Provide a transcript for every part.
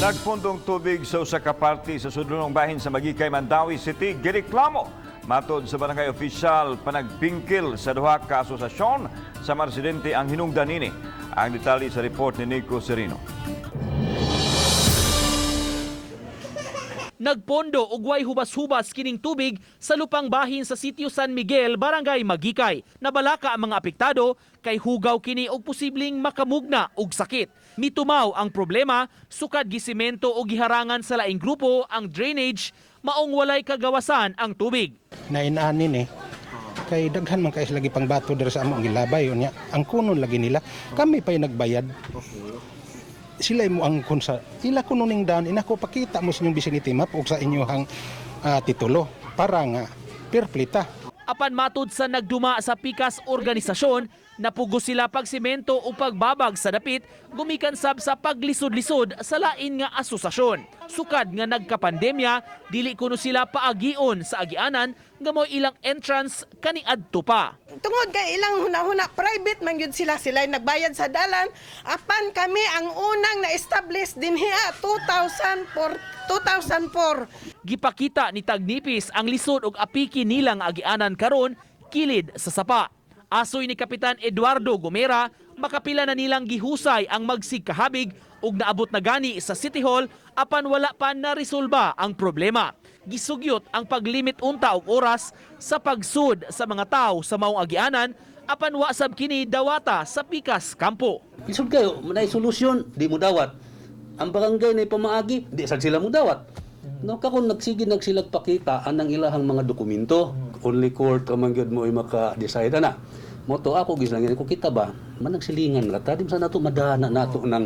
Nagpundong tubig sa usa ka parte sa sudlonong bahin sa Maguikay, Mandaue City, gireklamo. Matod sa barangay opisyal, panagbingkil sa duha ka asosasyon sa mga residente ang hinungdan nini. Ang detalye sa report ni Nico Serino. Nagpondo og way hubas-hubas kining tubig sa lupang bahin sa Sitio San Miguel, Barangay Maguikay. Nabalaka ang mga apektado kay hugaw kini og posibleng makamugna og sakit. Mitumaw ang problema sukad gisimento o giharangan sa laing grupo ang drainage, maong walay kagawasan ang tubig. Nainanin eh. Kay daghan man kay lagi pang bato diri sa among gilabay unya. Ang kunon lagi nila. Kami pa'y nagbayad. Sila mo ang kun sa ila kuno ning daan inako pakita mo sa inyong vicinity map ug sa inyong titulo para nga perplita. Apan matud sa nagduma sa pikas organisasyon, napugo sila pagsimento o pagbabag sa dapit, gumikan sab sa paglisod-lisod sa lain nga asosasyon. Sukad nga nagkapandemya, dili kuno sila paagion sa agianan nga mo ilang entrance kaniadto pa. Tungod kay ilang hunahuna, private man gyud sila, sila nagbayad sa dalan, apan kami ang unang na-establish dinhiya 2004 2004. Gipakita ni Tagnipis ang lisod og apiki nilang agianan karon kilid sa sapa. Asoy ni Kapitan Eduardo Gomera, makapila na nilang gihusay ang magsigkahabig ug naabot na gani sa City Hall apan wala pa naresolba ang problema. Gisugyot ang paglimit unta og oras sa pagsud sa mga tao sa maong agianan apan wa sab kini dawata sa pikas kampo. Lisod kayo, manay solusyon, di mo dawat. Ang barangay na pamaagi, di sad sila mo dawat. No, kakon nagsige nagsilag pakita anang ilahang mga dokumento. Only court man gyud mo ay maka-decide ana. Mo to ako gislangin ko kita ba managsilingan ra ta, di sa nato madana nato ng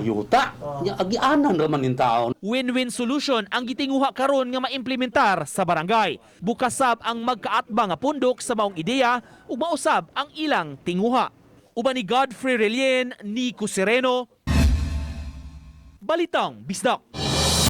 yuta. Nya agianan ra man ning taon. Win-win solution ang gitinguha karon nga maimplementar sa barangay. Bukas sab ang magkaatba nga pundok sa maong ideya ug mausab ang ilang tinguha. Uban ni Godfrey Relien, Nico Sereno, Balitang Bisdak.